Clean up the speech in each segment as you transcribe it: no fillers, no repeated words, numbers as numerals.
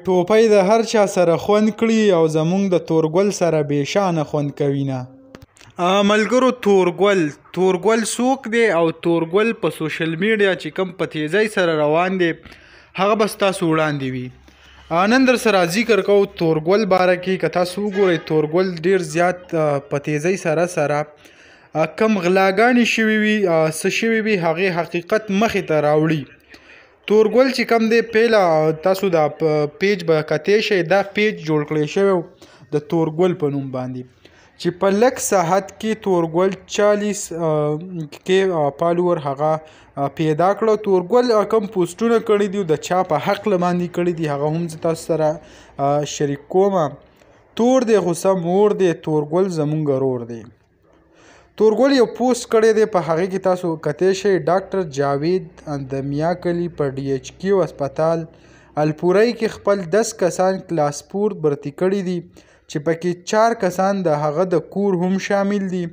ټوپۍ د هر چا سره خوند کړي او زمونږ د تورګل سره بې شانه خوند کوي نه. ملګرو، تورګل، تورګل څوک دی او تورګل په سوشل میډیا چې کم په تیزۍ سره روان دی، هغه به ستاسو وړاندې وي. نن در سره ذکر کو تورګل باره کې. که تاسو وګورئ، تورګل ډیر زیات په تیزۍ سره سره کم غلاګانې شوي وي، څه شوي وي، هغې حقیقت مخې ته راوړي. تورګل چې کم دی، پیله تاسو دا پیج به کتی شئ. دا پیج جوړ کړی شوی د تورګل په نوم باندې چې په لک ساعت کې تورګل 40 کې فالوور هغه پیدا کړو. تورګل کم پوسټونه کړي دي، د چا په حق باندې کړي دي، هغه هم زه تاسو سره شریک کوم. تور دی خو سم اور دی، تورګل زمونږ ورور دی. تورګل یو پوسټ کړی دی، په هغې کې تاسو کتی شئ: ډاکټر جاوید د میا کلي په ډي ایچ کیو هسپتال الپورۍ کې خپل 10 کسان کلاس 4 برتي کړي دي چې پکې 4 کسان د هغه د کور هم شامل دي.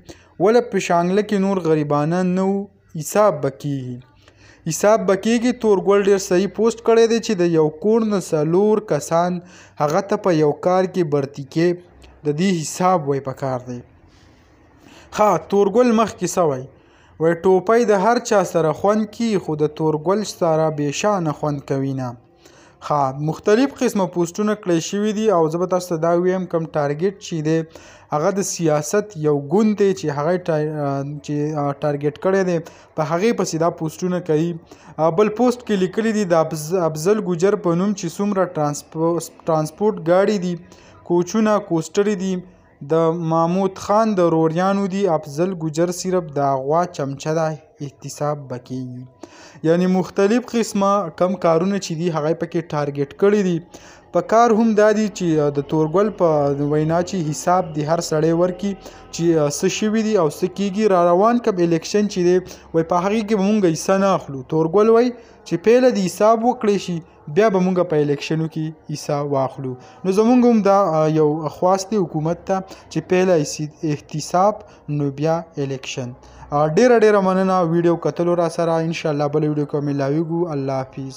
وله په شانګله کې نور غریبانه نه وو؟ حساب به کیږي، حساب به کیږي. تورګل ډیر صحیح پوسټ کړی دی چې د یو کور نه 4 کسان هغه ته په یو کار کې برتي کې، د دې حساب وای پکار دی. ښه، تورګل مخکې څه وایي؟ وایي ټوپۍ د هر چا سره خوند کی خو د تورګل سره بې شانه خوند کوي نه. ښه، مختلف قسمه پوسټونه کړی شوي دي او زه به تاسو ته دا ویم، کوم ټارګټ چې دی هغه د سیاست یو ګوند دی چې هغه چې ټارګټ کړی دی، په هغې پسې دا پوسټونه کوي. بل پوسټ کې لیکلي دي د افضل ګجر په نوم چې څومره ترانسپورت ګاډي دي، کوچونه کوسټرې دي، د مامود خان د روریانو دي. افضل ګجر صرف د غوا چمچه ده، احتساب به کیږي. یعنی مختلف قسمه کم کارونه چې دي هغه پکې ټارګټ کړي دي. په کار هم دا دي چې د تورګل په وینا چې حساب دی هر سړی ورکي چې څه شوي دي او څه کیږي. را روان کم الیکشن چې دی، وایي په هغې کې به مونږ حصه نه اخلو. تورګل وایي چې پیله د حساب وکړی شي، بیا به مونږ په الیکشنو کې حصه واخلو. نو زمونږ هم دا یو خواست دی حکومت ته چې پیله احتساب نو بیا الیکشن. ډیره ډیره مننه ویډیو کتلو را سره. انشاءالله بل ویډیو کې ملاویږو. الله حافظ.